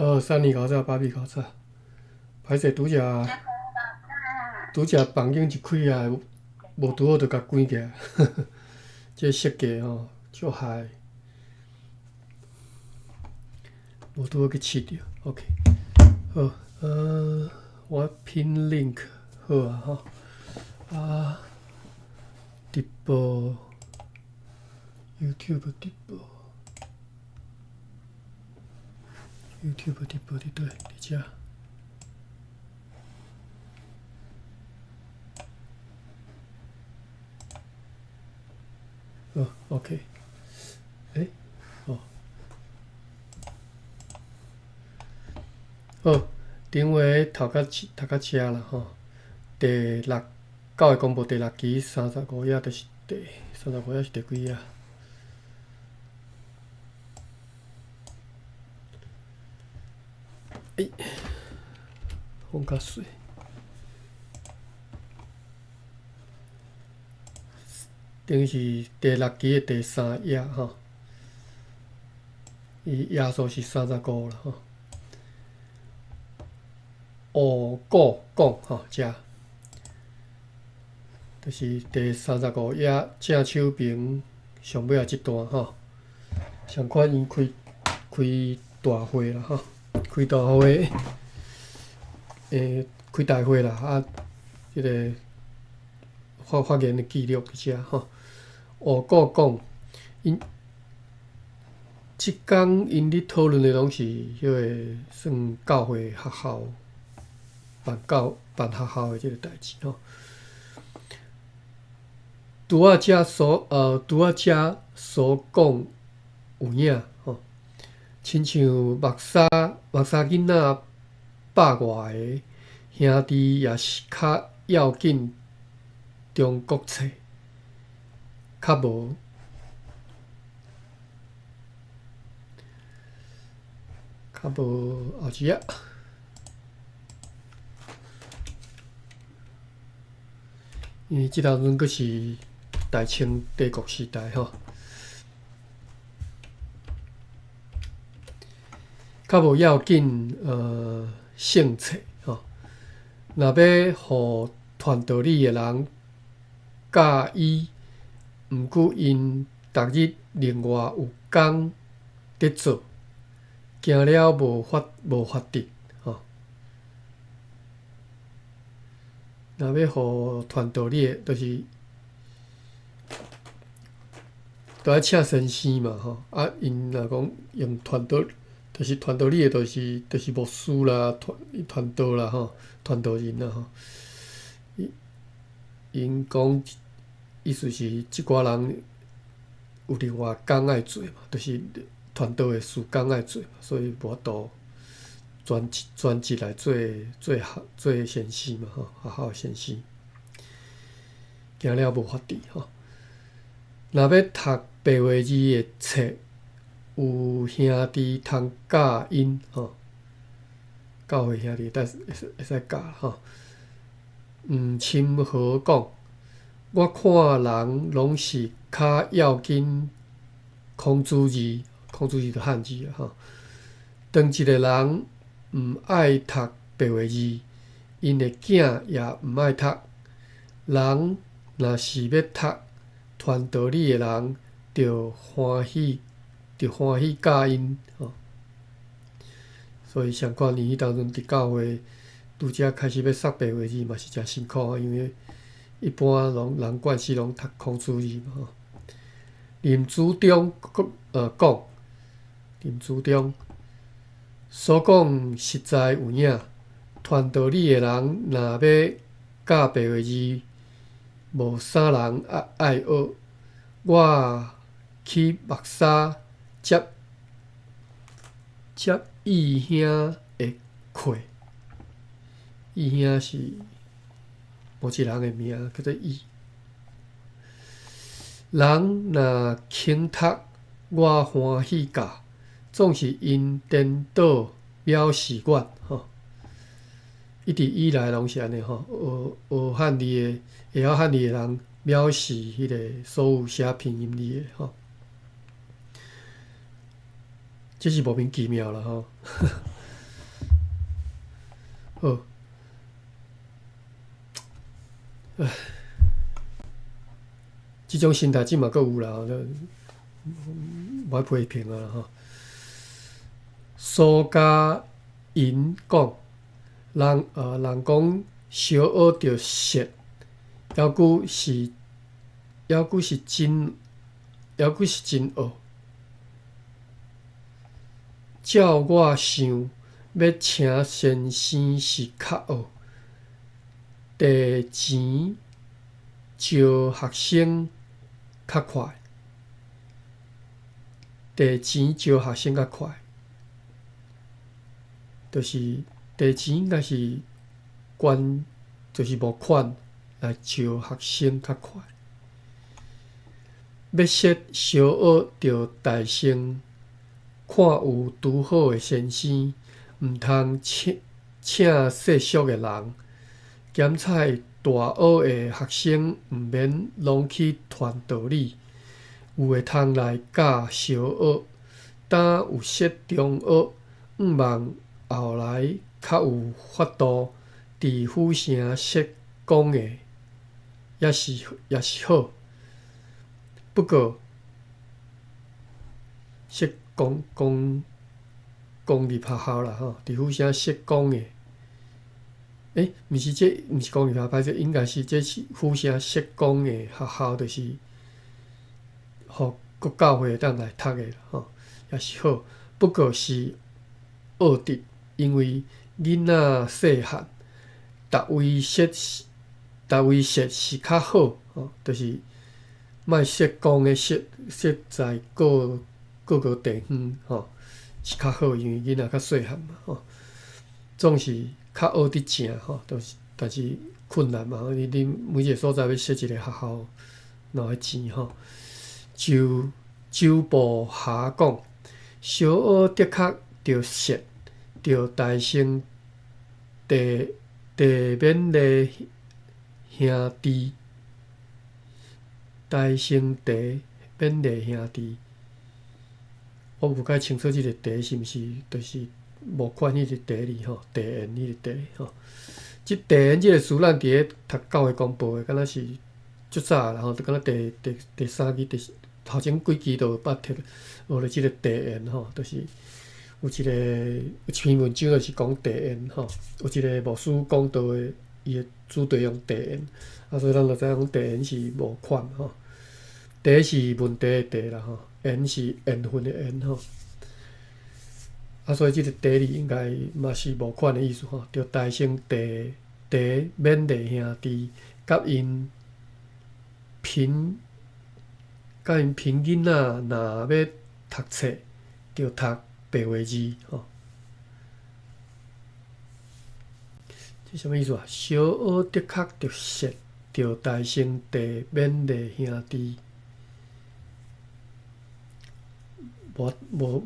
好，三年較早，芭比較早。歹勢，拄才拄才房間一開啊，無拄好就共關起來。這設計吼，足害，無拄好去試著。OK，好，我 pin link 好啊吼，啊，直播，YouTube 直播，YouTube 直播佇佗？佇遮。好，OK。欸，哦，好，頂回讀到遮啦吼。第六教會公報第六期三十五頁，就是第三十五頁是第幾頁？欸，放較細。等於是第六期的第三頁吼，伊頁數是三十五啦吼。烏古講吼，遮就是第三十五頁正手邊上尾仔這段吼，相款𪜶開開大會啦吼，開大會，開大會啦啊，這个發言的記錄佇遮吼。烏古講，𪜶這工𪜶咧討論的攏是彼个算教會學校辦教辦學校的這个代誌吼。拄仔遮所講有影吼，親像目沙囡仔百外个兄弟，也是較要緊中國冊，較無後一頁，因為這當陣閣是大清帝國時代吼，較無要緊聖冊吼，若欲予傳道理的人教伊，毋過𪜶逐日另外有工佇做，驚了無法得吼。若欲予傳道理的，就是都愛請先生嘛吼。啊，𪜶若講用傳道，就是傳道理的，就是牧師啦，傳道啦吼，傳道人啦吼。𪜶講意思是，這寡人有另外工愛做嘛，就是傳道的事工愛做嘛，所以無法度專職來做先生嘛吼，學校的先生，驚了無法得吼。若欲讀白話字的冊，有兄弟通教𪜶吼，教會兄弟會使教吼。毋深何講，我看人攏是較要緊孔子字，孔子字就漢字啦吼。當一个人毋愛讀白話字，𪜶的囝也毋愛讀。人若是欲讀傳道理的人，就歡喜教𪜶吼。所以相款，𪜶彼當陣佇教會拄才開始欲說白話字嘛是誠辛苦，因為一般攏人慣勢攏讀孔子字嘛吼。林子中講，林子中所講實在有影，傳道理的人若欲教白話字，無啥人愛學。我去目沙接義兄的課，義兄是某一人的名，叫做義。人若肯讀，我歡喜教，總是𪜶顛倒藐視我吼。一直以來攏是按呢吼，學漢字的、會曉漢字的人藐視彼个所有寫拼音字的吼，這是莫名其妙啦吼。好，唉，這種心態這嘛閣有啦，無愛批評啊吼。蘇嘉銀講，人講小學著說，猶閣是真惡。照我想，欲請先生是較好，提錢招學生較快，提錢招學生較快，就是提錢應該是捐，就是募款來招學生較快。欲說小學著大聲，看有拄好的先生，毋通請世俗的人。兼采大學的學生毋免攏去傳道理，有的通來教小學。今有設中學，向望後來較有法度，佇府城設講的，也是好。不過設公立學校啦吼，佇府城設講的。毋是這，毋是公立學校，歹勢，應該是這是府城設講的學校，就是予國教會會當來讀的吼，也是好。不過是惡質，因為囡仔細漢，逐位設是較好，吼，就是莫設講的設在各個地方吼，是較好，因為囡仔較細漢嘛，吼，總是較學得正吼，就是但是困難嘛，你每一個所在欲設一個學校，若愛錢吼。周周步霞講，小學的確著設著大成地地勉勵兄弟，大成地勉勵兄弟。我無介清楚這個地是毋是就是募款彼個地字吼，地緣彼個地吼。這地緣這個詞，咱佇咧讀教會公報的，敢若是足早啦吼，就敢若第三期、第四頭前幾期都有捌提學著這個地緣吼，就是有一篇文章就是講地緣吼，有一個牧師講道的，伊的主題用地緣，啊，所以咱就知影講地緣是募款吼，題是問題的題啦吼，緣是緣分的緣吼。啊，所以這個題字應該嘛是募款的意思吼，著大成地地勉勵兄弟，佮𪜶憑囡仔若欲讀冊，著讀白話字吼。這啥物意思啊？小學的確著設著大成地勉勵兄弟。無，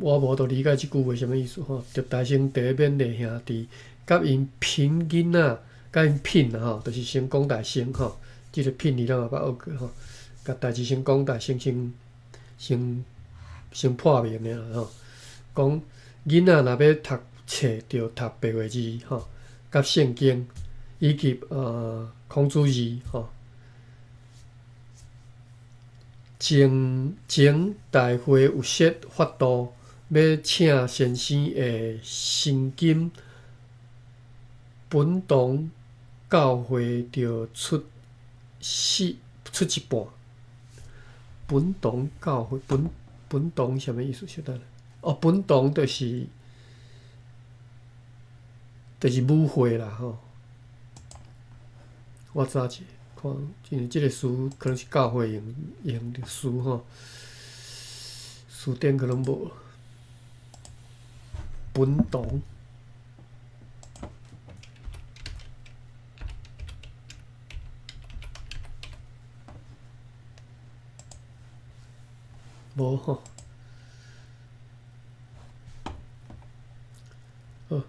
我無法度理解這句話啥物意思吼。著大成地勉勵兄弟，佮𪜶品囡仔，佮𪜶品啦吼，就是先講大聲吼。這個品字咱嘛捌學過吼，共代誌先講大聲，先破明的啦吼。講囡仔若欲讀冊，著讀白話字吼，佮聖經以及孔子字吼。前大會有設法度，欲請先生的薪金，本堂教會著出一半。本堂教會本堂啥物意思？小等下，哦，本堂就是母會啦吼。我查一下看，因為這個詞可能是教會用的詞吼，詞典可能無。本堂無吼。好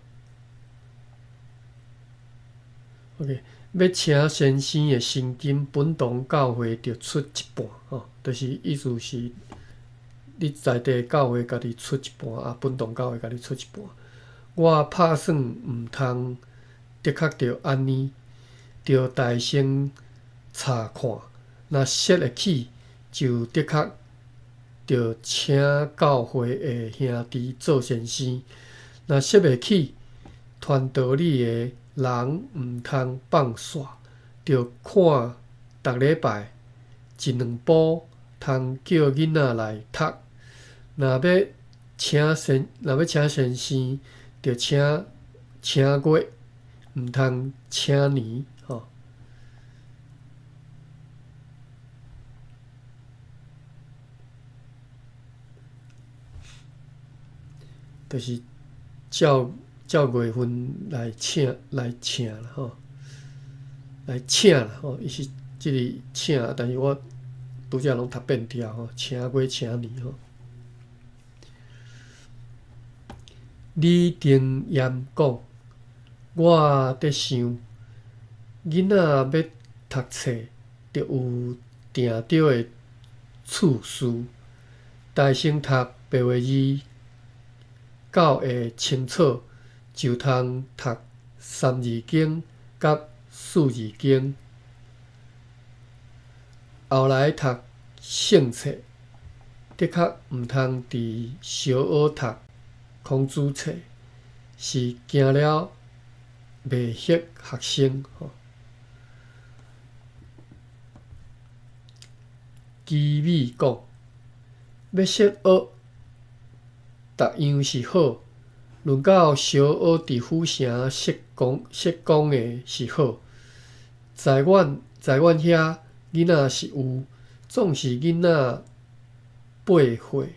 ，OK，欲請先生的薪金，本堂教會著出一半吼，就是意思是，你在地教會家己出一半，啊，本堂教會家己出一半。我拍算毋通的確著按呢，著大聲查看，若說會起，就的確著請教會的兄弟做先生；若說袂起，傳道理的人毋通放煞，著看逐禮拜一兩晡通叫囡仔來讀。若欲請先生，著請請月，毋通請年吼。就是照照月份來請來請啦吼，來請啦吼，伊是這个請，但是我拄才攏讀變調吼，請月請年吼。李定諺講，我佇想，囡仔欲讀冊，著有定著的次序，大聲讀白話字，較會清楚，就通讀三字經佮四字經。後來讀聖冊，的確毋通佇小學讀孔子冊，是驚了袂曉學生吼。基米講，欲說學，逐樣是好，論到小學佇府城設講設講的是好，在阮在阮遐囡仔是有，總是囡仔八歲，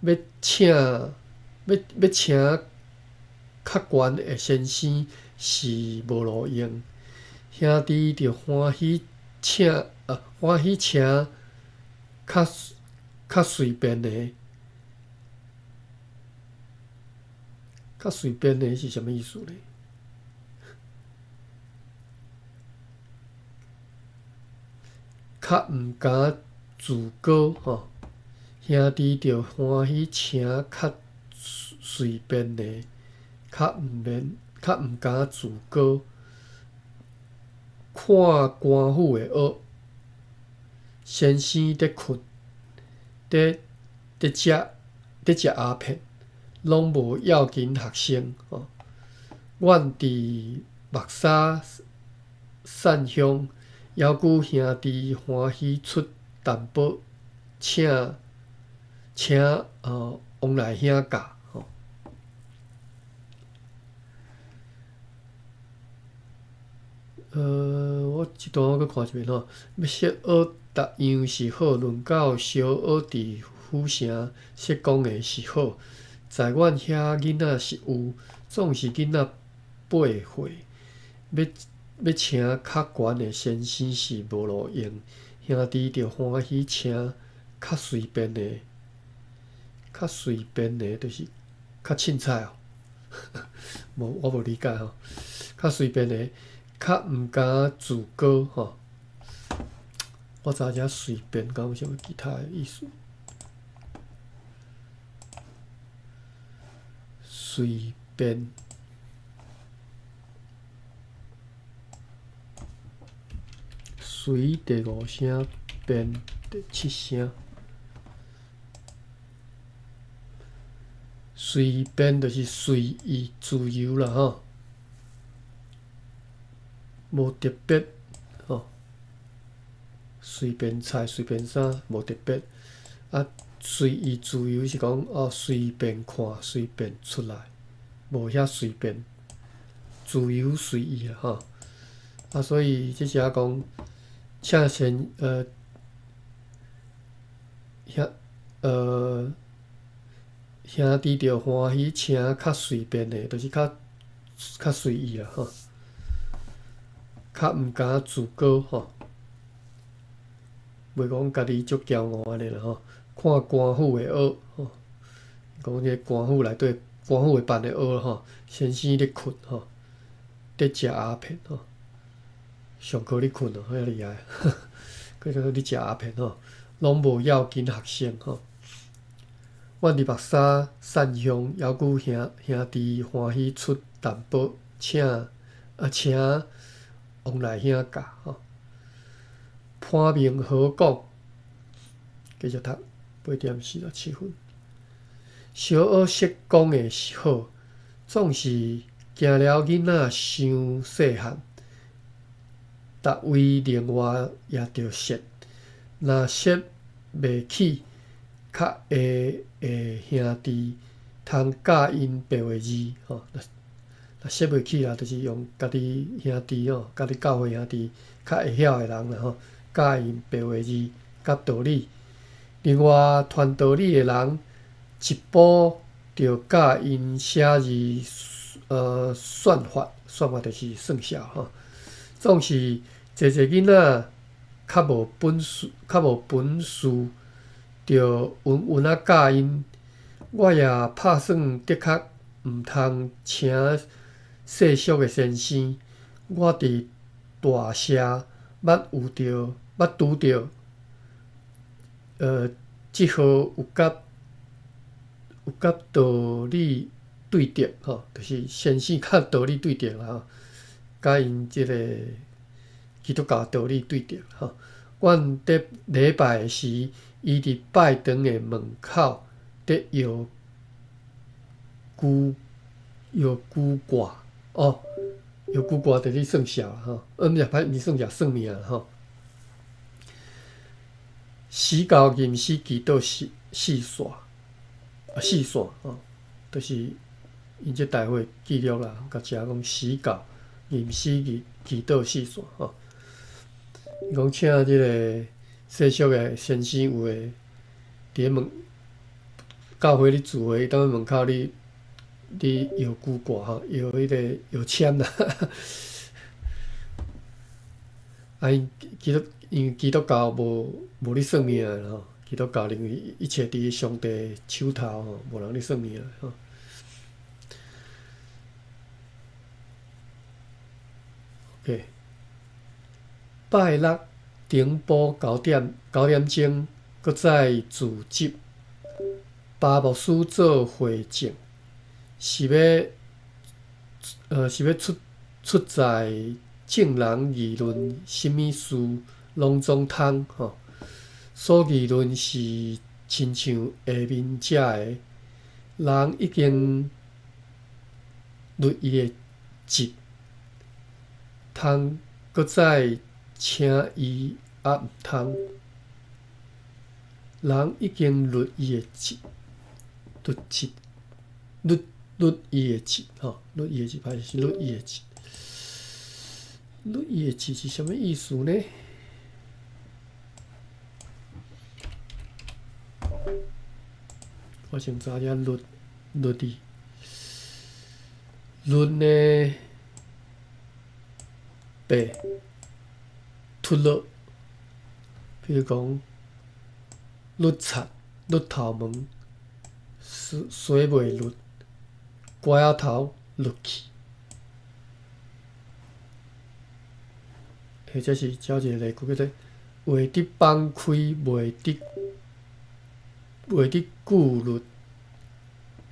欲請欲欲請較懸的先生是無路用，兄弟著歡喜請啊歡喜請較較隨便的，較隨便的是啥物意思呢？較毋敢自高吼，兄弟著歡喜請較隨便的，較毋免較毋敢自高。看官府的學，先生佇睏，佇佇食佇食鴉片，攏無要緊學生吼。阮佇木柵散鄉，猶閣兄弟歡喜出淡薄，請請王來兄教吼。我這段我閣看一遍吼，欲說學逐樣是好，論到小學佇府城設講的是好，在阮遐囡仔是有，總是囡仔八歲，欲欲請較懸的先生是無路用，兄弟著歡喜請較隨便的，較隨便的，就是較凊彩哦。無，我無理解吼，較隨便的，較毋敢自高吼。我知影隨便敢有啥物其他的意思？隨便，隨第五聲，便第七聲。隨便就是隨意自由啦吼，無特別吼，隨便菜隨便啥無特別。啊，隨意自由是講哦，隨便看隨便出來，無遐隨便，自由隨意啊吼。啊，所以這遮講，請先兄兄弟著歡喜請較隨便的，就是較較隨意啦吼，較毋敢自高吼，袂講家己足驕傲按呢啦吼。看官府的學吼，講這個官府內底官府會辦的學吼，先生咧睏吼，佇食鴉片吼，上課咧睏哦，遐厲害，閣說咧食鴉片吼，攏無要緊學生吼。阮佇木柵散鄉，猶閣兄兄弟歡喜出淡薄，請啊，請王來兄教吼。潘明和講，繼續讀8點47分。小學識講的是好，總是驚了囡仔傷細漢，逐位另外也著說，若說袂起，較下的兄弟通教𪜶白話字吼。若說袂起啦，就是用家己兄弟吼，家己教會兄弟較會曉的人啦吼，教𪜶白話字佮道理。另外傳道理的人，一步著教𪜶寫字，算法，算法就是算數吼。總是濟濟囡仔較無本事，較無本事，著穩穩仔教𪜶。我也拍算的確毋通請世俗的先生。我佇大社捌有著，捌拄著，這號有佮道理對著吼，就是先生佮道理對著啦吼，佮𪜶這个基督教道理對著吼。阮佇禮拜時，伊佇拜堂的門口佇搖龜搖龜卦哦，搖龜卦就是算數啦吼，毋是歹，毋是算數，算命啦吼。死猴吟詩祈禱四四線，啊四線吼，就是𪜶這大會記錄啦，共寫講死猴吟詩祈祈禱四線吼。伊講請這个世俗的先生有的佇咧門教會咧聚會，踮咧門口咧咧搖龜卦吼，搖彼个搖籤啦。啊，𪜶基督因為基督教無無咧算命的吼，基督教認為一切佇上帝手頭吼，無人咧算命吼。OK，拜六頂晡9點鐘，閣再組織巴牧師做會證，是欲出出在眾人議論啥物事，攏總通吼。所議論是親像下面遮的人已經律伊的節，通閣再請伊抑毋通。人已經律伊的節，律節，律律伊的節吼，律伊的節，還是律伊的節？律伊的節是啥物意思呢？我先查下律律字，律呢，白脫落，比如講律擦、律頭毛、洗洗袂律、瓜仔頭律去，或者是照一个例句叫做話得放開，袂得顧慮，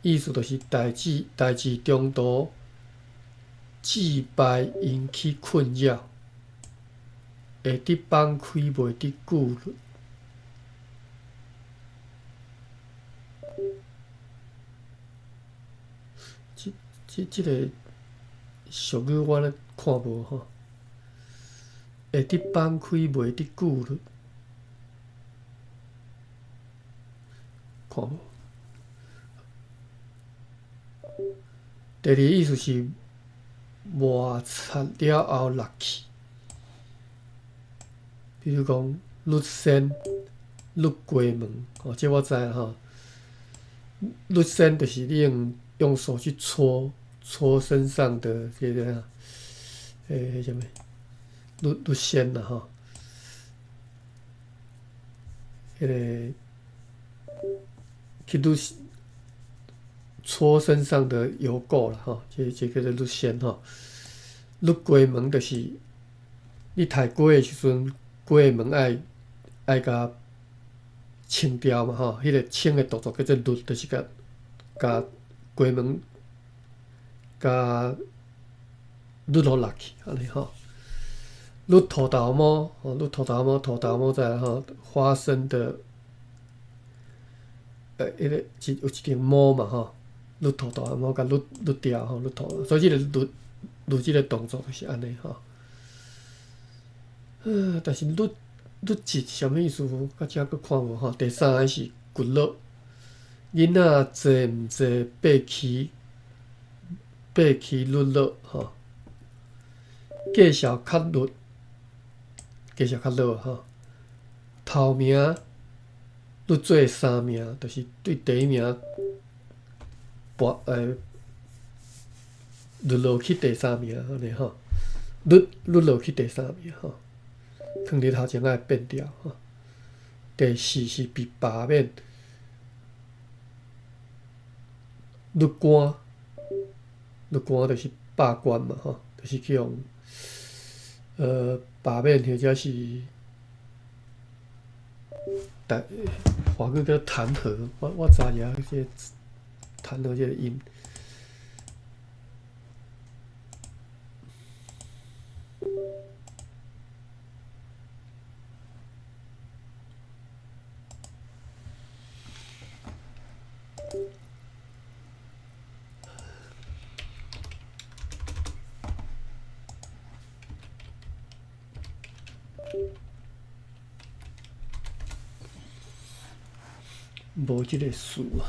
意思就是代誌中途致敗引起困擾，會得放開，袂得顧慮。這個俗語我咧看無吼，會得放開，袂得顧慮，看無。第二個意思是磨擦了後落去，比如講律仙、律雞毛，吼，這我知啦吼。律仙就是你用手去搓搓身上的這個啥物，律律仙啦吼，彼个去律搓身上的油垢啦吼，這叫做律仙吼。律雞毛就是你刣雞的時陣，雞的毛愛共清掉嘛吼，彼个清的動作叫做律，就是共雞毛共捋予落去，按呢吼。捋土豆毛，吼，捋土豆毛，土豆毛在吼，花生的，彼个一有一层毛嘛吼，捋土豆毛共捋捋掉吼，捋土，所以這个捋捋這个動作就是按呢吼。但是捋捋舌啥物意思？到遮閣看無吼。第三个是骨落，囡仔濟毋濟爬起爬起捋落吼。介紹較律，介紹較落吼。頭名捋做三名，就是對第一名跋捋落去第三名按呢吼，捋捋落去第三名吼。囥佇頭前愛變調吼。第四是被罷免，捋官，捋官就是罷官嘛吼，就是去予罷免或者是彈，華語叫彈劾，我查一下這個彈劾這個音。無這個詞啊。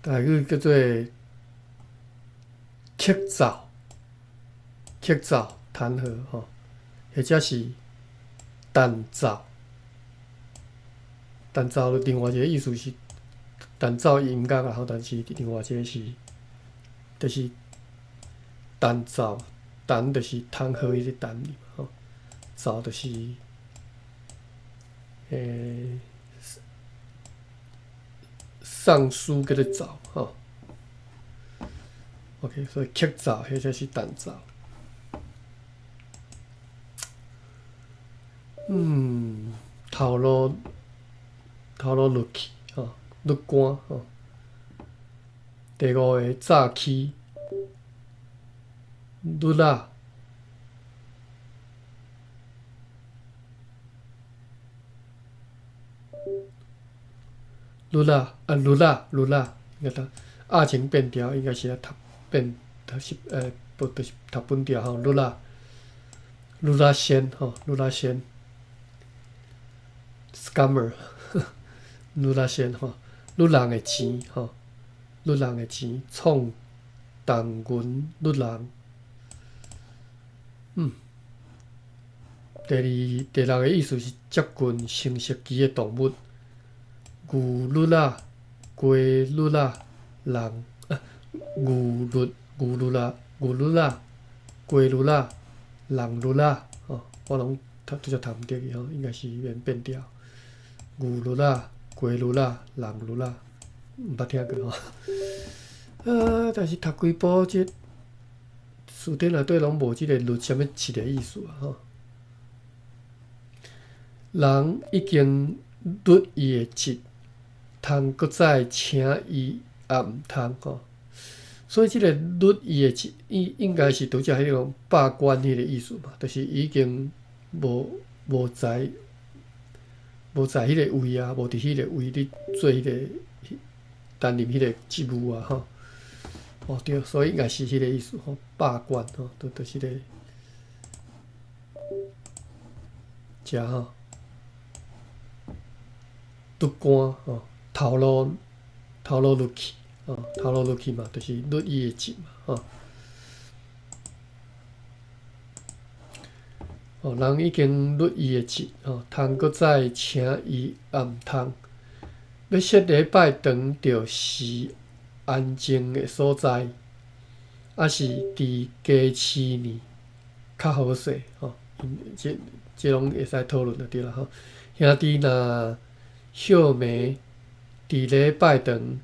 台語叫做刻奏，刻奏彈劾吼，或者是彈奏。彈奏另外一個意思是彈奏音樂啦吼，但是另外一個是，就是彈奏，彈就是彈劾彼個彈吼，奏就是上書叫做奏吼。OK，所以刻奏或者是彈奏。頭路。頭路落去吼，捋官吼。第五个早起，捋仔，捋仔啊，捋仔，捋仔，應該讀鴨情變調，應該是愛讀變讀是無就是讀本調吼，捋仔，捋仔先吼，捋仔先，scammer。捋仔先吼，捋人的錢吼，捋人的錢，創動銀捋人。第二、第六個意思是接近成熟期的動物，牛捋仔、雞捋仔、人，牛捋、牛捋仔、牛捋仔、雞捋仔、人捋仔，吼，我攏讀拄才讀毋著去吼，應該是變變調。牛捋仔、雞捋仔、人捋仔，毋捌聽過吼。啊！但是讀規部這詞典內底攏無這個捋啥物字的意思啊吼。人已經捋伊的職，通閣再請伊也毋通吼。所以這個捋伊的職，應應該是拄才彼種罷官彼個意思嘛，就是已經無在無在彼個位啊，無佇彼個位咧做彼個擔任彼個職務啊吼。哦對，所以應該是彼個意思吼，罷官吼，就是個遮吼，捋官吼，頭路頭路落去吼，頭路落去嘛，就是捋伊的職嘛吼。哦，人已經捋伊的職吼，通閣再請伊也毋通。欲設禮拜堂，就是安靜的所在，抑是佇家市呢較好勢吼。這這攏會使討論就對啦吼。兄弟若歇暝佇禮拜堂，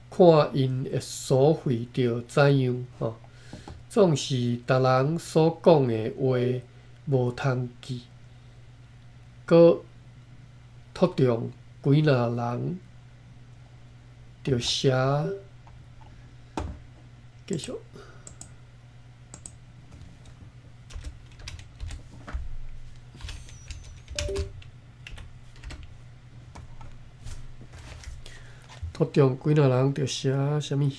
看看𪜶的所费著怎样吼。总是逐人所讲的话无通记，阁托中几若人著写，继续。托中几若人著写啥物？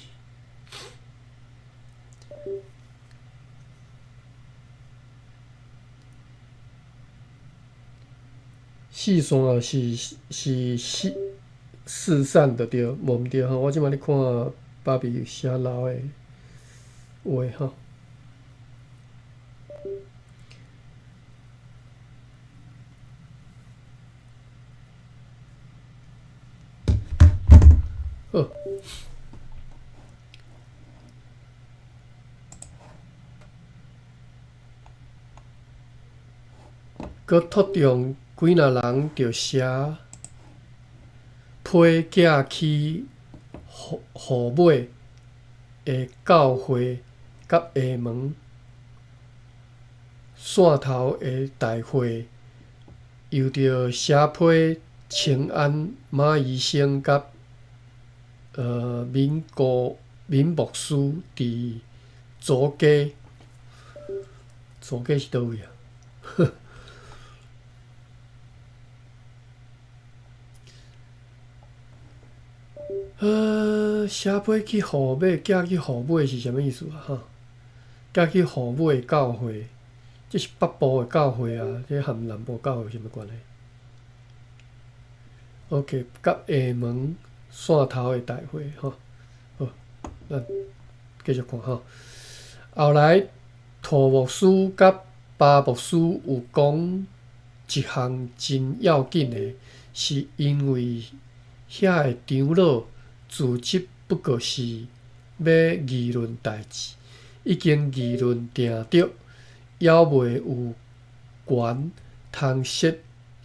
四散是是四四散就对，无毋对吼。我这摆咧看芭比写老的话吼。好。阁托中几若人著写批寄去予尾的教会佮厦门汕头的大会，又著写批清安马医生佮闽国闽牧师伫祖家，祖家是佗位啊？写批去予尾，寄去予尾是啥物意思啊？吼，寄去予尾教会，这是北部的教会啊，这和南部教会有啥物关系？OK，佮厦门汕头的大会，吼，好，咱继续看吼。后来，涂牧师佮巴牧师有讲一项真要紧的，是因为遐个长老辞职不过是欲议论代志，已经议论定著，犹未有权通设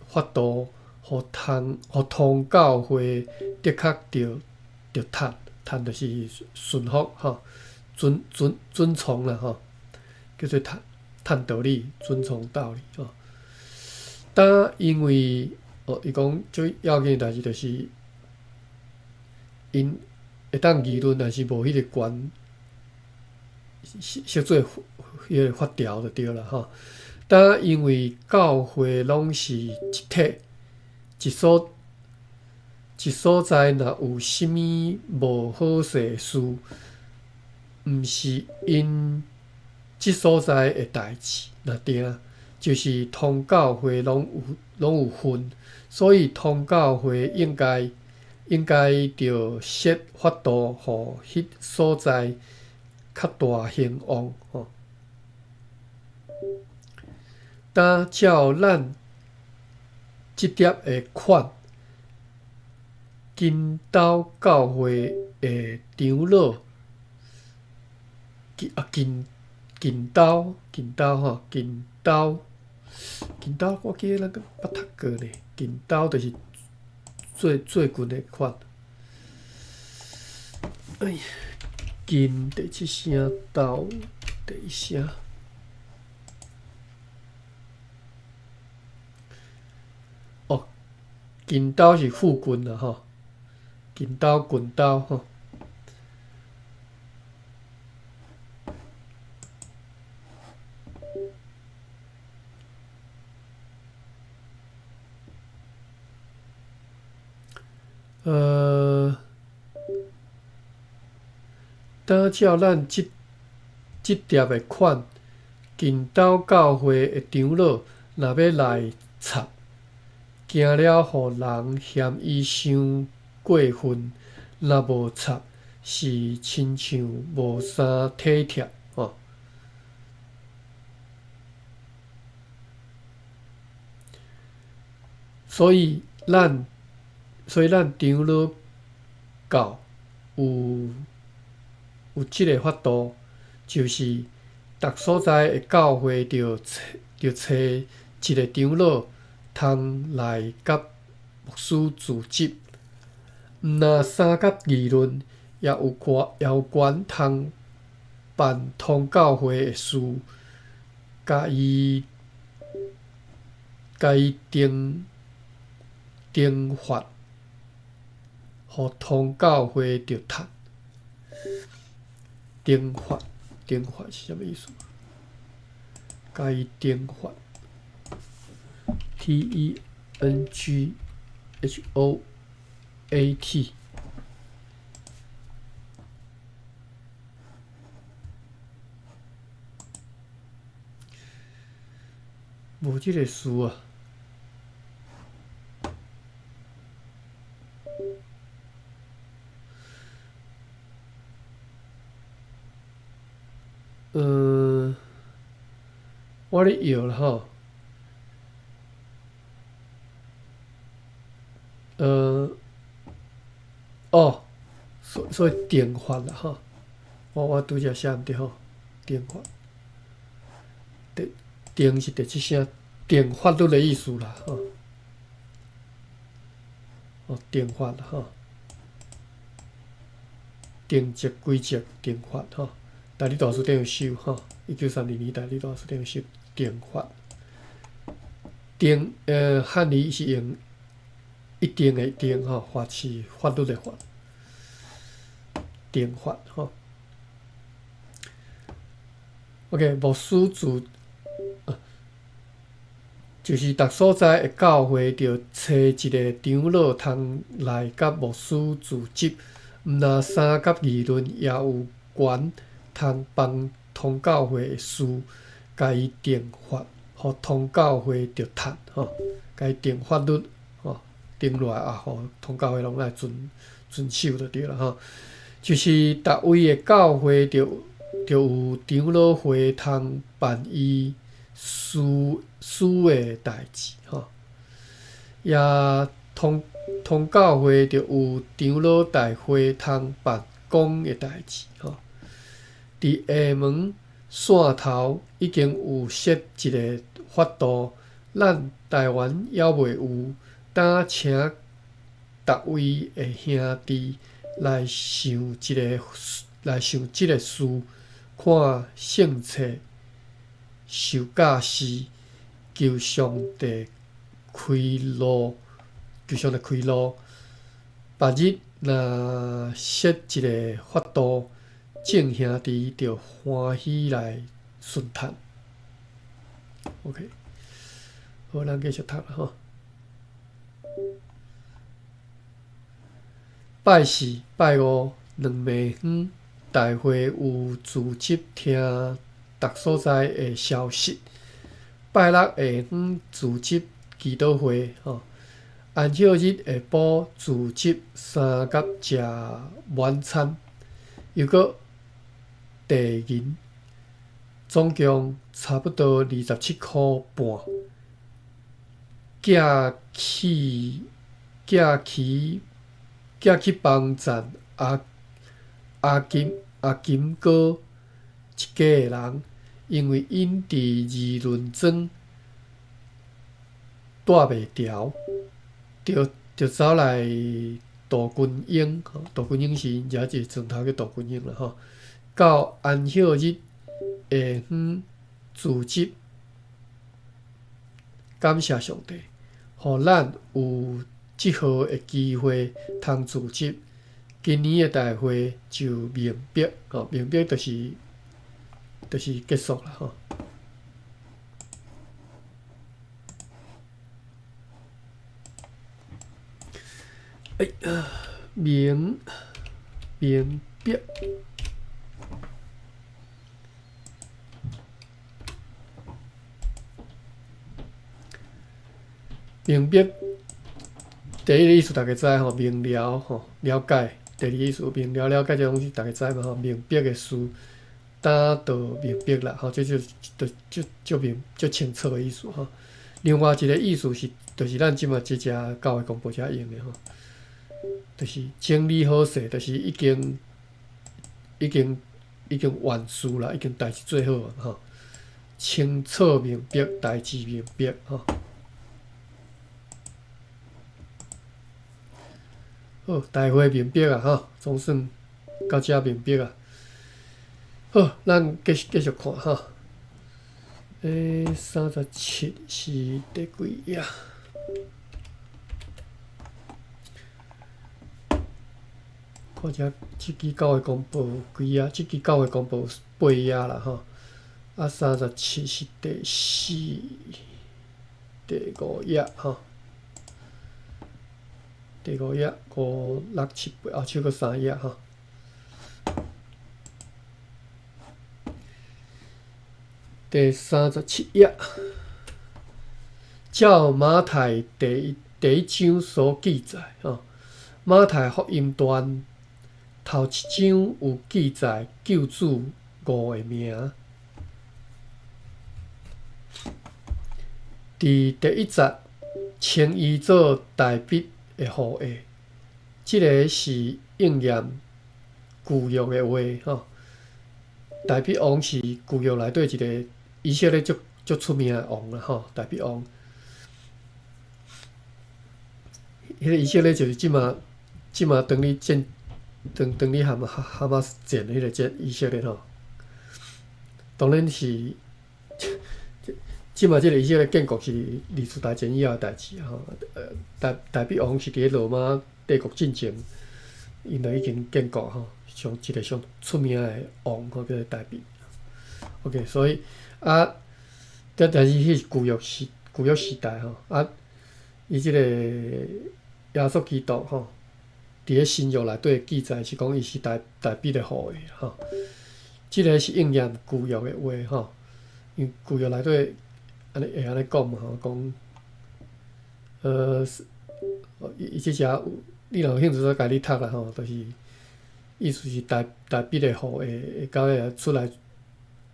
法度，予通予通教会的确著著趁，趁就是顺服吼，遵遵遵从啦吼，叫做趁趁道理，遵从道理吼。但因为哦，伊讲最要紧的代志就是，𪜶会当议论，但是无彼个权，设设做彼个法条就对啦吼。但因为教会拢是一体，一所一所在，若有啥物无好势的事，毋是𪜶这所在的代志，若定就是通教会拢有份，所以通教会应该著设法度，予彼所在较大兴旺吼。但照咱这叠的款，近岛教会的长老，近啊近近岛近岛吼，近岛近岛，我记得咱捌读过呢。近岛就是最最近的款。哎呀，近第七声，岛第一声。哦，近岛是附近啦吼，近岛近岛吼。但照咱这这叠的款，近岛教会的长老若欲来插，惊了予人嫌伊伤过分；若无插，是亲像无啥体贴吼。所以咱长老教有这个法度，就是逐所在的教会著著揣一个长老通来佮牧师辞职，毋若相佮议论，也有權通辦通教會的事，共伊定法，予通教會著趁。定法，定法是啥物意思？共伊定法，Tenghoat。無這个詞啊。我咧搖啦吼。哦，所以定法啦吼，我拄才寫毋對吼，定法，定是第七聲，定法律的意思啦吼。哦，定法吼，定則規則定法吼，台語大辭典有收吼，1932年台語大辭典有收定法。定漢字是用一定的定吼，法是法律的法，定法吼。OK，牧師自就是逐所在的教會，著揣一个長老通來佮牧師主執，毋但三佮議論，也有權通幫通教會的事，共伊定法，予通教會著趁吼，共伊定法律吼，定落來啊，予通教會攏愛遵守就對啦吼。就是逐位的教會著有長老會通辦伊私的代誌吼，也通教會著有長老大會通辦公的代誌吼。佇廈門汕頭已經有設一个法度，咱台灣猶未有，當請逐位的兄弟來想這个事，看聖冊受教時，求上帝開路，求上帝開路。別日若設一个法度，眾兄弟就歡喜來順趁。OK，好，咱繼續讀啦吼。拜四、拜五兩暝昏，大會有組織聽逐所在的消息。拜六下昏組織祈禱會，吼。安息日下晡組織三甲食晚餐，又閣遞銀，總共差不多27塊半。寄去寄去寄去幫贊阿金哥一家的人，因為𪜶佇二崙莊蹛袂牢，著走來杜君英，杜君英是𪜶遮一个莊頭叫杜君英啦吼。到安息日下昏組織，感謝上帝，予咱有這號的機會通組織。今年的大會就明白，吼，明白就是結束啦，吼。哎呀，明白，明白。第一个意思大家知吼，明了吼，了解。第二个意思明了了解這東西大家知嘛吼，明白的事，當就明白啦吼，這就就就就明就清楚的意思吼。另外一个意思是，就是咱這馬這只教會公報遮用的吼，就是整理好勢，就是已經完事啦，已經代誌做好啊吼，清楚明白，代誌明白吼。好，大會明白啊吼，總算到遮明白啊。好，咱繼續繼續看哈。37是第幾頁？看遮這支教會公報有幾頁？這支教會公報有八頁啦吼。啊，三十七是第四、第五頁吼。第五頁五六七八，啊，超過三頁吼。第三十七頁，照馬太第一章所記載，吼，馬太福音段頭一章有記載救主五个名。佇第一節稱伊做大衛的後裔，這个是應驗舊約的話，吼。大衛王是舊約內底一个以色列足足出名的王啦，吼，大衛王。彼个以色列就是這馬這馬當咧戰，當當咧哈哈馬斯戰彼個戰以色列吼。當然是，這馬這个以色列建國是二次大戰以後的代誌吼。大衛王是佇咧羅馬帝國進前，𪜶就已經建國吼，上一個上出名的王吼叫做大衛。OK，所以啊，但是彼是舊約時代吼，啊，伊這個耶穌基督吼，佇咧新約內底記載是講伊是大衛的後裔吼，這个是應驗舊約的話吼，因為舊約內底按呢會按呢講嘛吼，講，伊這只有，你若有興趣，煞共你讀啦吼，就是意思是大衛的後裔會到尾出來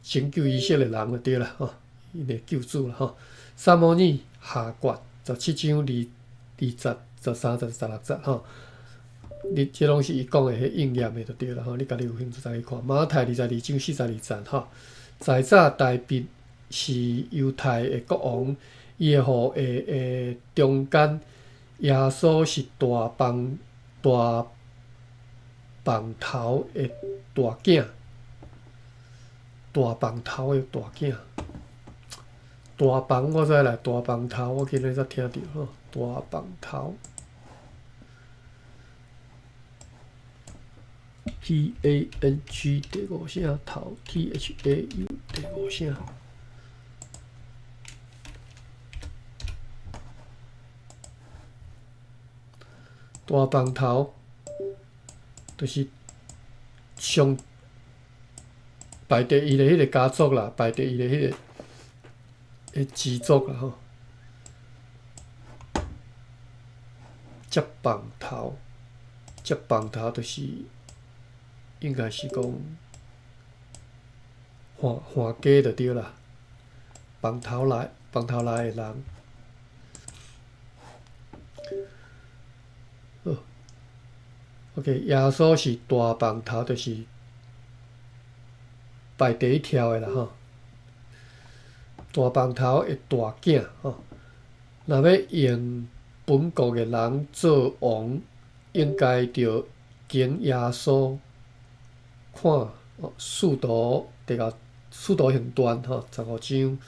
拯救以色列人就對啦吼，𪜶的救主啦吼。撒母耳下卷17章二節、13節、16節吼，你這攏是伊講的彼應驗的就對啦吼，你家己有興趣再去看。馬太22章42節吼，在早大衛是猶太的國王，伊的後裔的中間，耶穌是大枋頭的大囝，大枋頭的大囝，大枋我知啦，大枋頭我今日才聽著吼，大枋頭，P A N G 第五聲頭，T H A U 第五聲。大枋頭就是上排第一的彼个家族啦，排第一的彼个支族啦吼。接枋頭，接枋頭就是應該是講換家就對啦，枋頭來的人。好，OK，耶穌是大枋頭，就是排第一條的啦吼。大枋頭的大囝吼，若欲用本國的人做王，應該著經耶穌看使徒第九使徒行傳吼15章，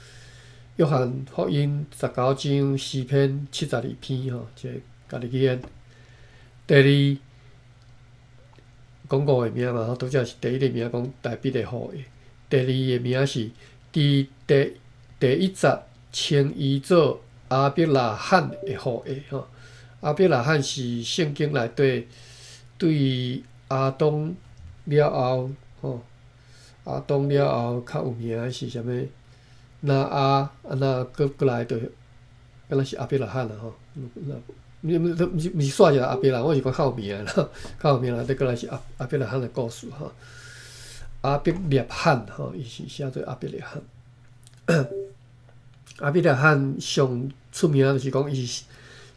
約翰福音19章，詩篇72篇吼，這个家己去研。第二，講五个名嘛，拄才是第一个名講大衛的後裔。第二个名是佇第一節稱伊做亞伯拉罕的後裔吼。亞伯拉罕是聖經內底對亞當了後吼，亞當了後較有名的是啥物？挪亞啊，那閣過來就敢若是亞伯拉罕啦吼。毋是煞一个亞伯拉，我是講較有名啦，較有名內底過來是亞伯拉罕的故事吼。亞伯拉罕吼，伊是寫做亞伯拉罕。亞伯拉罕上出名就是講伊是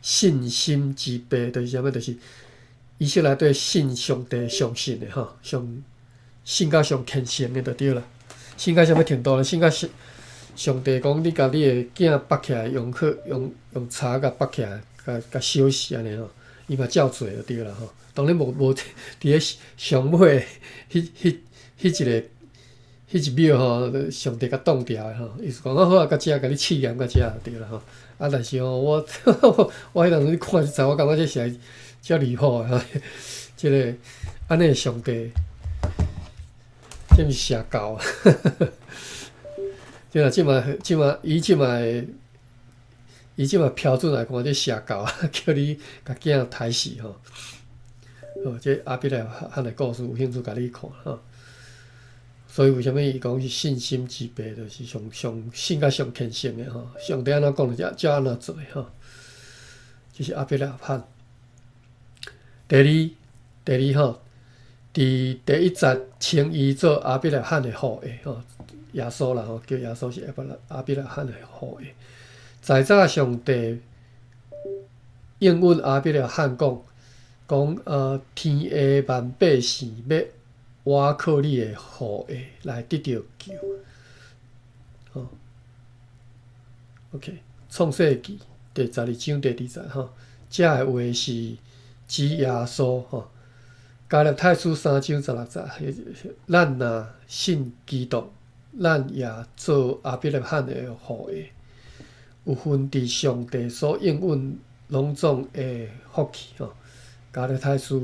信心之父，就是啥物？就是以色列對信上帝相信的吼，上信到上虔誠的就對啦。信到啥物程度呢？信到上帝講，你共你的囝縛起來，用去用用柴共縛起來，共燒死按呢吼，伊嘛照做就對啦吼。當然無無佇咧上尾彼彼彼一个彼一秒吼，上帝共擋牢的吼。意思講啊好啊，到遮共你試驗到遮就對啦吼。啊，但是吼，我我彼當陣看這節，我感覺這實在遮離譜的吼。這个按呢上帝，這毋是邪教啊！對啦，這馬這馬以這馬以這馬標準來看，這邪教啊，叫你共囝刣死吼。哦，這亞伯拉罕的故事有興趣共你看吼。所以為啥物伊講是信心之父，就是上上信甲上虔誠的吼。上帝按怎講就照按怎做吼。這是亞伯拉罕。第二，第二吼，佇第一節稱伊做亞伯拉罕的後裔吼，耶穌啦吼，叫耶穌是亞伯拉罕的後裔。在早上帝應允亞伯拉罕講，講天下萬百姓欲倚靠你的後裔來得著救。吼，OK，創世記第12章第二節吼，這个話是指耶穌吼。加拉太書3章16節，咱若信基督，咱也做亞伯拉罕的後裔，有份佇上帝所應允攏總的福氣吼。加拉太書，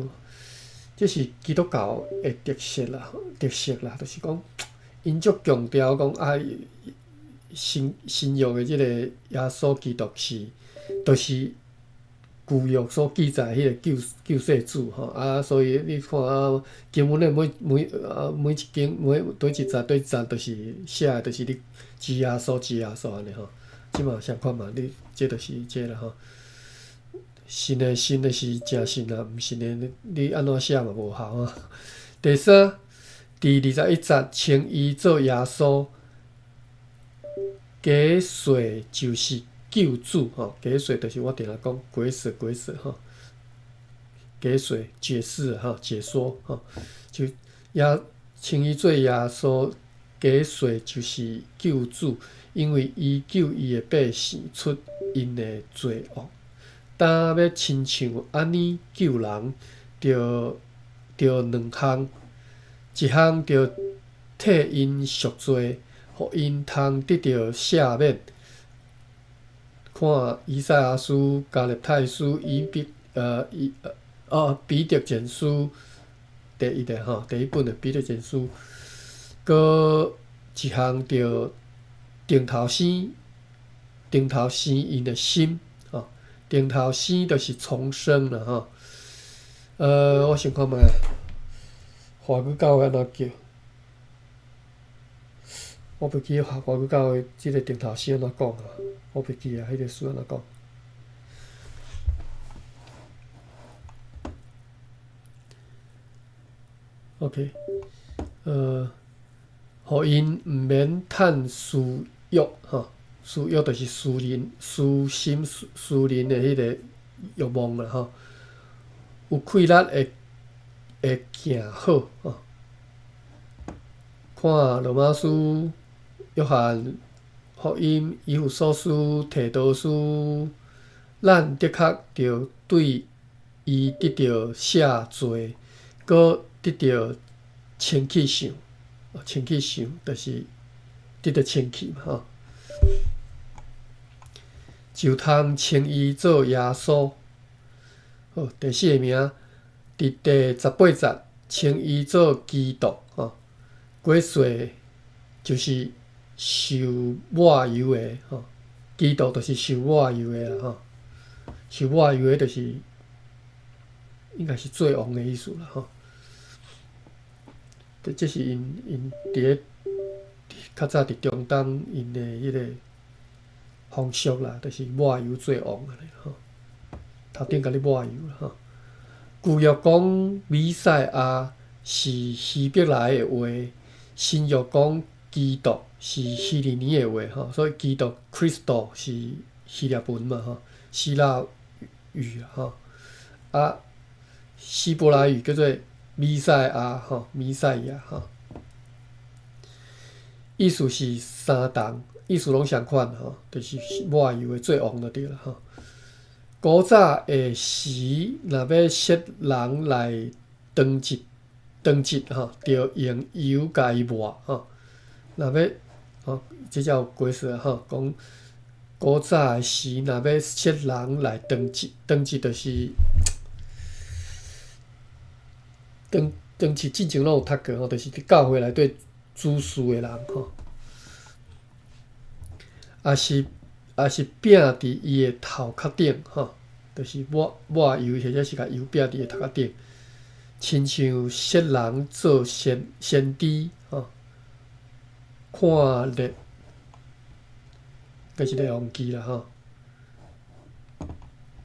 這是基督教的特色啦，特色啦，就是講，𪜶足強調講啊，新新約的這个耶穌基督是，就是舊約所記載彼个救救世主吼啊，所以你看啊，經文的每每啊每一經每佗一節佗一節，就是寫的，就是你主耶穌主耶穌按呢吼。這嘛相款嘛，你這就是這啦吼。信的信的是誠信啊，毋信的你你按怎寫嘛無效啊。第三，佇21節稱伊做耶穌，解說就是救主吼，解說就是我定定講解釋解釋吼，解說解釋吼，解說吼，就耶稱伊做耶穌，解說就是救主，因為伊救伊的百姓出𪜶的罪惡。當欲親像按呢救人，著著兩項，一項著替𪜶贖罪，予𪜶通得著赦免。看以賽亞書、加勒泰書、以彼以哦彼得前書第一个吼，第一本的彼得前書，閣一項著重頭生，重頭生𪜶的心吼，重頭生就是重生啦吼。我想看覓，華語教會按怎叫？我袂記華語教會這个重頭生按怎講啊？我袂記啊，彼个書按怎講？OK，予𪜶毋免趁私欲吼，私欲就是私人、私心、私私人的彼个欲望啦吼。有氣力會會行好吼。看羅馬書、約翰福音、以弗所書、提多書，咱的確著對伊得著赦罪，閣得著清氣相，清氣相就是得著清氣嘛吼，就通稱伊做耶穌。好，第四个名，佇第18節稱伊做基督吼，解說就是受抹油的吼，基督就是受抹油的啦吼，受抹油的就是應該是做王的意思啦吼。這這是𪜶𪜶佇咧較早佇中東𪜶的彼个風俗啦，就是抹油做王按呢吼，頭頂共你抹油啦吼。舊約講彌賽亞是希伯來的話，新約講基督是希利尼的話吼，所以基督 Christo 是希臘文嘛吼，希臘語吼，啊，希伯來語叫做彌賽亞吼，彌賽亞吼，意思是相同，意思攏相款吼，就是抹油的做王就對啦吼。古早的時，若欲設人來當值當值吼，著用油共伊抹吼。若欲吼，這才有解釋吼，講古早的時，若欲設人來當值，當值就是當當值進前攏有讀過吼，就是佇教會內底主事的人吼，抑是抑是拚佇伊的頭殼頂吼，就是抹抹油或者是共油拚佇伊的頭殼頂，親像設人做先先知吼，看列，該是列王記啦吼，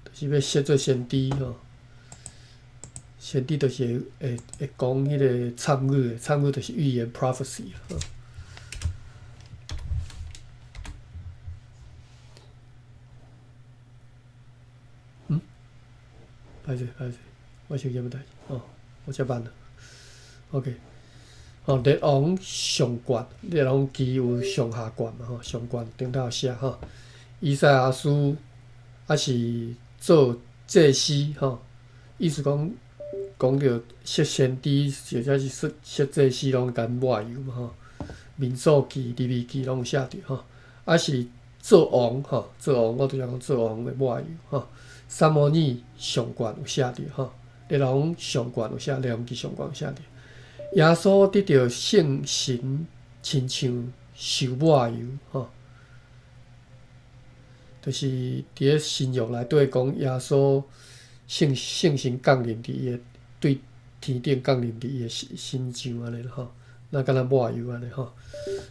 就是欲設做先知吼，先知就是會會會講彼個參語的，參語就是預言 prophecy 吼。嗯？歹勢歹勢，我想啥物代誌？哦，我遮慢啦。OK，哦，列王上卷，列王記有上下卷嘛吼，上卷頂頭寫吼，以賽亞書抑是做祭司吼，意思講講著設先知或者是設設祭司攏共抹油嘛吼，民數記、利未記攏有寫著吼，抑是做王吼，做王我拄才講做王的抹油吼，撒母耳上卷有寫著吼，列王上卷有寫，列王記上卷有寫著。耶穌得著聖神，親像受抹油吼，就是佇咧新約內底講耶穌聖聖神降臨佇伊的對天頂降臨佇伊的身身上按呢吼，若敢若抹油按呢吼。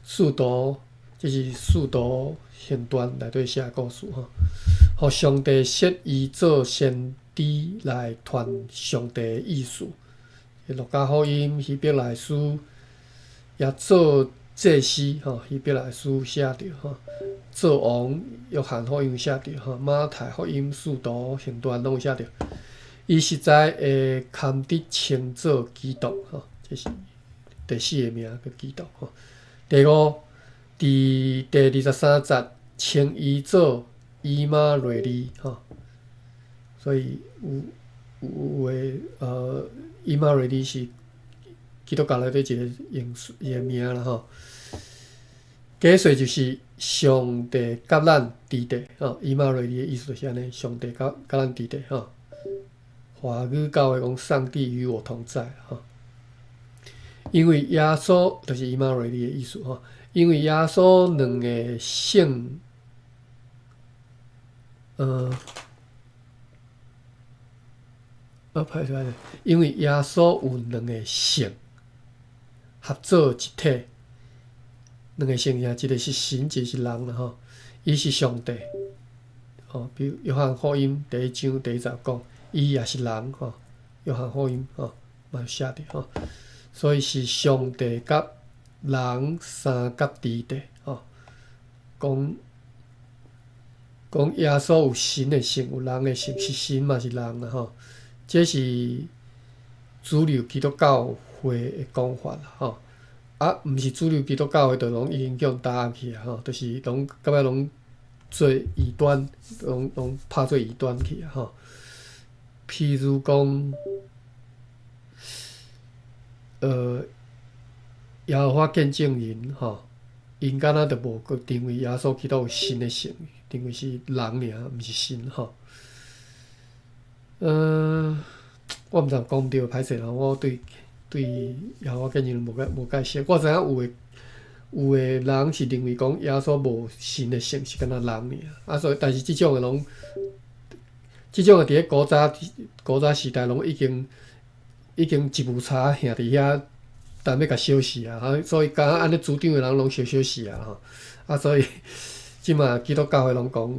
使徒，這是使徒行傳內底寫的故事吼，予上帝設伊做先知來傳上帝的意思。路加福音、希伯來書也做祭司吼，希伯來書寫著吼，做王，約翰福音寫著吼，馬太福音、使徒行傳攏有寫著。伊實在會堪得稱做基督吼，這是第四个名叫基督吼。第五，佇第23節稱伊做以馬內利吼，所以有有的以馬內利是基督教內底一個用伊的名啦吼。解說就是上帝佮咱佇佇吼，以馬內利的意思就是按呢，上帝佮佮咱佇佇吼。華語教會講上帝與我同在吼，因為耶穌就是以馬內利的意思吼，因為耶穌兩个性，歹勢歹勢，因為耶穌有兩个性合做一體，兩個性啥？一個是神，一個是人啦吼。伊是上帝，吼，比如約翰福音第一章第一節講，伊也是人吼。約翰福音吼嘛有寫著吼，所以是上帝佮人三角佇佇吼，講講耶穌有神的性，有人的性，是神嘛是人啦吼。這是主流基督教會的講法啦吼。啊，毋是主流基督教會，就攏已經叫人打壓去啊吼，就是攏到尾攏做異端，攏攏拍做異端去啊吼。譬如講，耶和華見證人吼，𪜶敢若就無閣認為耶穌基督有神的性，認為是人爾，毋是神吼。我毋知講毋對，歹勢啦，我對對耶和華見證人無介無介熟。我知影有的有的人是認為講耶穌無神的性，是敢若人爾。啊，所以但是這種的攏，這種的佇咧古早古早時代攏已經已經一步差徛佇遐，等欲共燒死啊！啊，所以敢按呢主張的人攏燒燒死啊！吼，啊，所以這馬基督教會攏講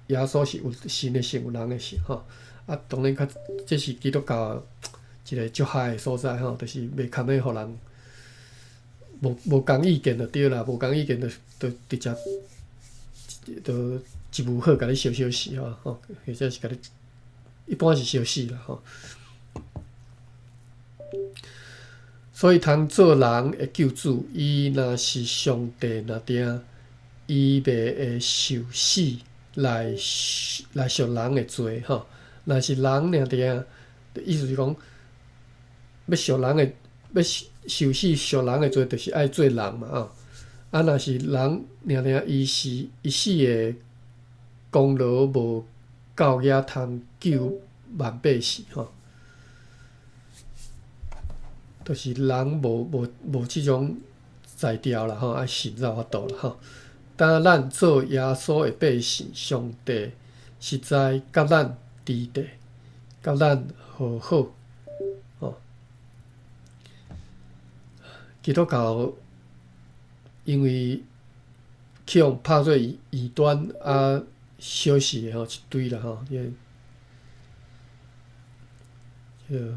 耶穌是有神的性，有人的性，吼。啊，當然較這是基督教一個足害的所在吼，就是袂堪欲予人無無仝意見就對啦，無仝意見就就直接就一無好共你燒燒死吼，吼，或者是共你一般是燒死啦吼。所以通做人的救主，伊若是上帝若定，伊袂會受死。來來贖人的罪吼。若是人爾爾，意思是講，欲贖人的，欲受死贖人的罪，就是愛做人嘛吼。啊，若是人爾爾，伊是伊死的功勞無夠額通救萬百姓吼。就是人無無無這種才調啦吼，愛神才有法度啦吼。當咱做耶穌的百姓，上帝實在佮咱佇地，佮咱和好吼。基督教因為去予拍做異端啊，小死的吼一堆啦吼，這個這個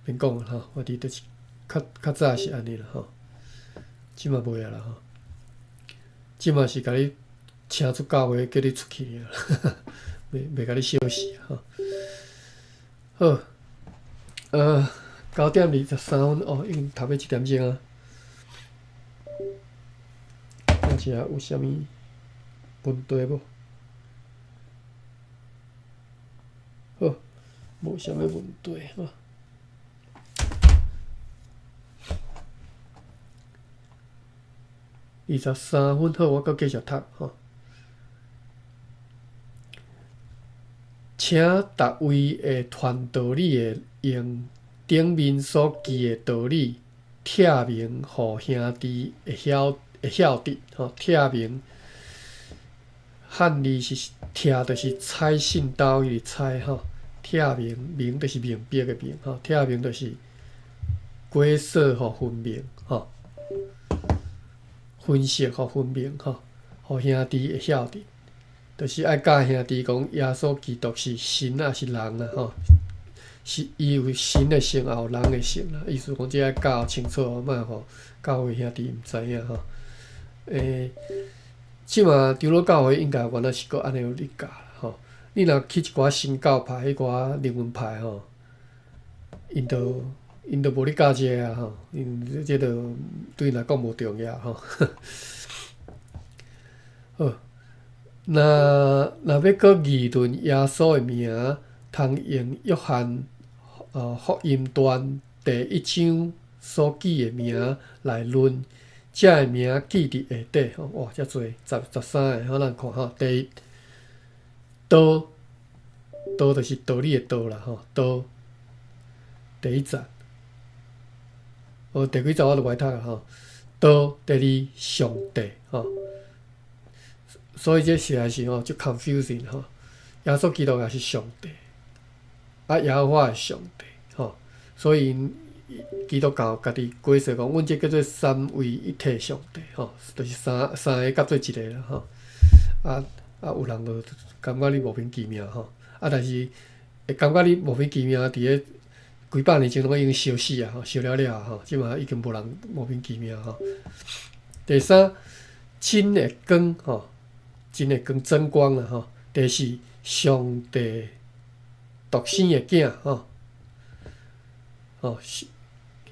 免講啦吼，我佇就是較較早是按呢啦吼，這馬袂啊啦吼，這馬是共你請出教會，叫你出去爾，袂袂共你小死吼。好，9點23分哦，已經頭尾一點鐘啊。看一下有啥物問題無？好，無啥物問題吼。23分好，我閣繼續讀吼。請逐位會傳道理的，用頂面所記的道理，拆明予兄弟會曉會曉得吼。拆明漢字是拆，就是拆信刀彼个拆吼。拆明明就是明白的明吼。拆明就是解說予分明吼，分析予分明吼，予兄弟會曉得。就是愛教兄弟講，耶穌基督是神抑是人啦吼，是伊有神的性，也有人的性啦。意思講，這愛教清楚，莫予教會兄弟毋知影吼。這馬長老教會應該原來是閣按呢有咧教啦吼。你若去一寡新教派、彼寡靈魂派吼，𪜶就𪜶就無咧教這个啊吼，𪜶這就對𪜶來講無重要吼。好。若若欲閣議論耶穌的名，通用約翰福音傳第一章所記的名來論，這个名記佇下底吼，哇，遮濟十十三个，好，咱看吼。第一，道，道就是道理的道啦吼，道。第一節，哦，第幾節我都無愛讀啦吼。道，第二，上帝吼。所以這實在是吼足 confusing 吼。耶穌基督也是上帝，啊，耶和華是上帝吼。所以基督教家己解釋講，阮這叫做三位一體上帝吼，就是三三个合做一個啦吼。啊啊，有人就感覺你莫名其妙吼。啊，但是會感覺你莫名其妙，佇咧幾百年前攏已經燒死啊，吼，燒了了吼，這馬已經無人莫名其妙吼。第三，真的光吼。真的光真光啦吼！第四，上帝獨生的囝吼，吼是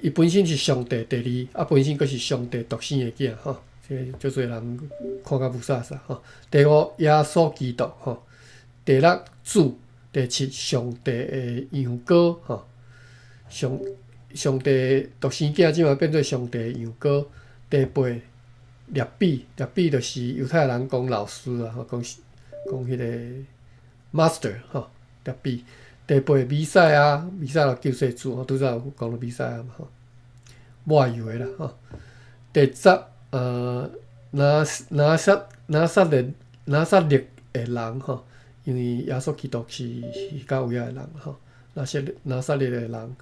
伊本身是上帝第二，啊本身閣是上帝獨生的囝吼，這足濟人看甲霧煞煞吼。第五，耶穌基督吼。第六，主。第七，上帝的羊羔吼。上上帝獨生囝，這馬變做上帝的羊羔。第八。拉比，拉比就是猶太人講老師啊，吼，講講彼個 master 吼，拉比。第八，彌賽亞，彌賽亞救世主吼，拄才有講著彌賽亞嘛吼，抹油的啦吼。第十，拿拿撒拿撒勒拿撒勒的人吼，因為耶穌基督是彼個位仔的人吼，拿撒拿撒勒的人。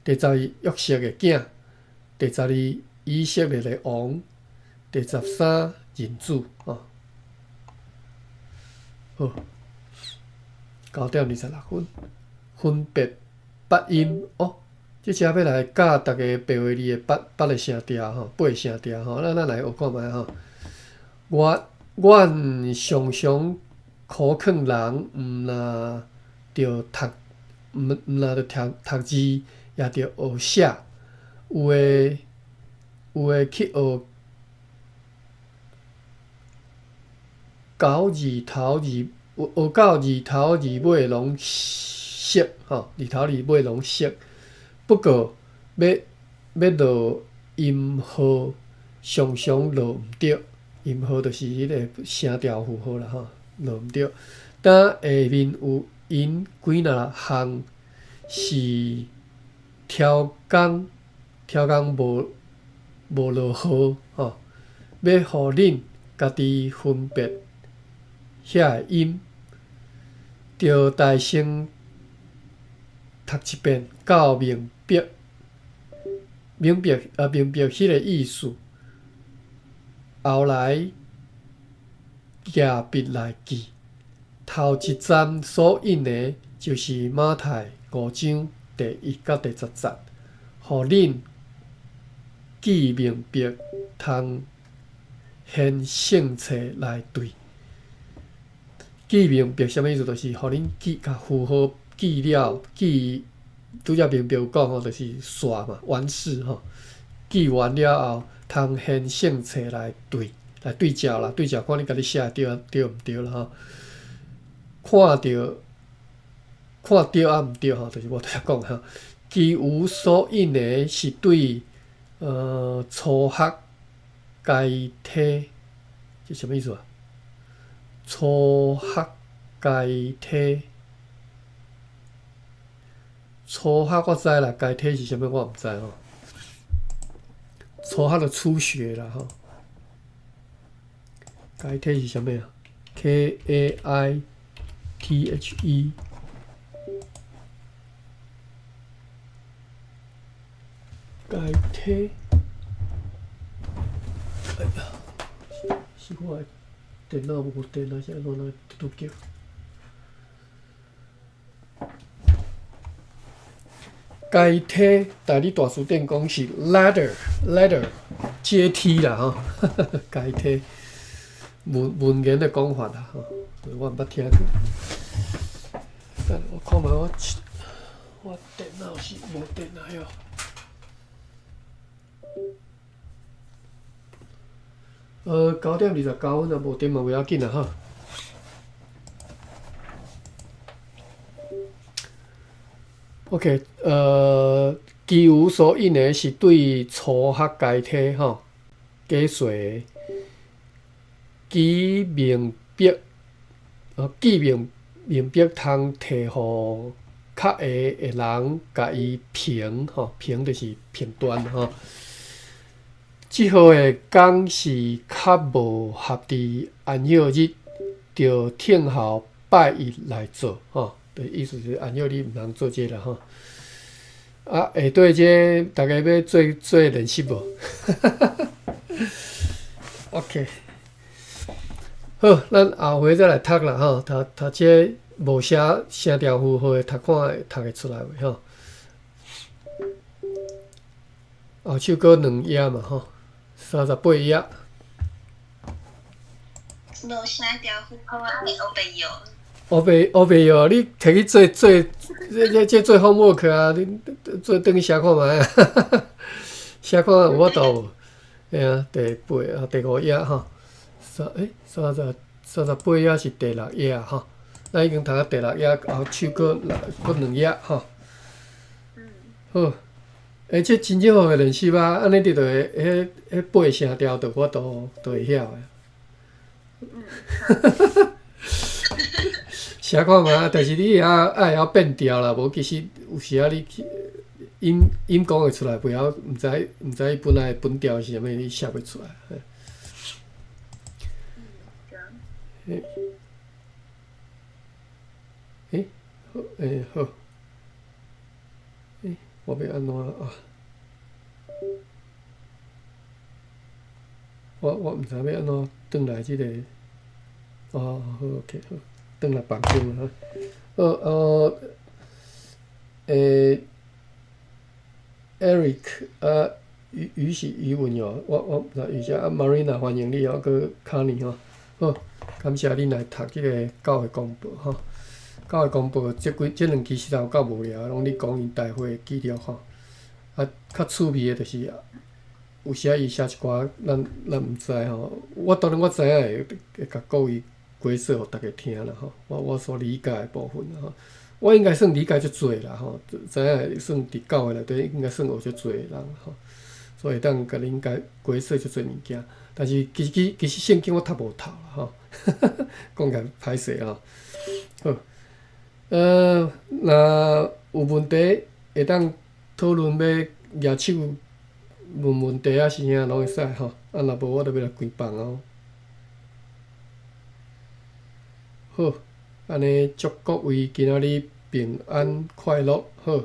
第十一，約瑟的囝。第十二，以色列的王。第十三，人子吼，好，9點26分，分別八音哦。這遮欲來教逐家白話字的八八个聲調吼，八个聲調吼，咱咱來學看覓吼。我阮常常苦勸人，毋若著讀，毋毋若著讀讀字，也著學寫。有的有的去學。狗字頭字有學到字頭字尾攏熟吼，字頭字尾攏熟。不過欲欲落音號，常常落毋著。音號就是彼个聲調符號啦吼，落毋著。但下面有引幾若項是超工超工無無落號吼，欲予恁家己分別遐个音，著大聲讀一遍，到明白明白啊明白彼个意思。後來舉筆來記，頭一站所引的，就是馬太五章第一佮第十節，予恁記明白，通現聖冊來對。記明白啥物意思？就是予恁記共符號記了，記拄才明白有講吼，就是煞嘛，完事吼。記完了後，通現聖冊來對，來對照啦，對照看你家己寫的對對毋對啦吼。看著看對抑毋對吼，就是我拄才講吼。其餘所引的是對初學階梯，這啥物意思啊？初學階梯，初學我知啦，階梯是啥物我毋知吼。初學就初學啦吼。階梯是啥物啊？K A I T H E。階梯。哎呀，是我的電腦無電啊，是按怎來拄叫？階梯，台語大辭典講是 ladder，ladder 階梯啦吼，階梯文文言的講法啦吼，我毋捌聽過。等下我看覓我我電腦是無電啊喲。9點29分啊，無電嘛袂要緊啦吼。OK，其餘所引的是對初學階梯吼解說的，記明白，記明明白通提予較下的人，共伊評吼，評就是評斷吼。這號的工是較無合佇安息日，著聽候拜一來做吼。就意思是安息日毋通做這個啦吼。啊，下底這個大家欲做做練習無？OK，好，咱後回再來讀啦吼，讀讀這個無寫聲調符號的，讀看會讀會出來袂吼？後手閣兩頁嘛吼，38頁。無聲調符號啊，會烏白搖。烏白烏白搖，你摕去做做，這這這做 homework 啊！你做轉去寫看覓啊？寫看有法度無？嘿啊，第八啊，第五頁吼，三欸三十三十八頁是第六頁吼，咱已經讀到第六頁，後手閣閣兩頁吼。好。欸，這真正好個練習啊！按呢你就會，彼彼八聲調就有法度就會曉的。寫看覓，但是你會曉愛會曉變調啦，無其實有時仔你去音音講會出來，袂曉毋知毋知伊本來的本調是啥物，你寫袂出來。欸，欸，好，欸，好。欸，我欲按怎啊？我我毋知欲按怎轉來這個。哦，好，OK，好，轉來房間啦。好，欸，Eric 啊，余余是余文哦，我我毋知余啥啊，Marina 歡迎你哦，閣 Connie 吼，好，感謝恁來讀這个教會公報吼。教會公報這幾這兩期實在有夠無聊，攏咧講𪜶大會記錄吼。啊，較趣味的就是有時仔伊寫一寡咱咱毋知吼，我當然我知影會會共各位解說予逐家聽啦吼。我所理解的部分啦吼，我應該算理解足濟啦吼，知影算佇教會內底應該算學足濟的人吼，所以會當共恁解解說足濟物件。但是其實聖經我讀無透啦吼，講起來歹勢吼。好，若有問題會當討論欲舉手問問題抑是啥攏會使吼。啊，若無我就欲來關房哦。好，按呢祝各位今仔日平安快樂，好，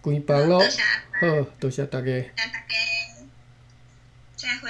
關房囉。好，多謝大家。謝大家，再會。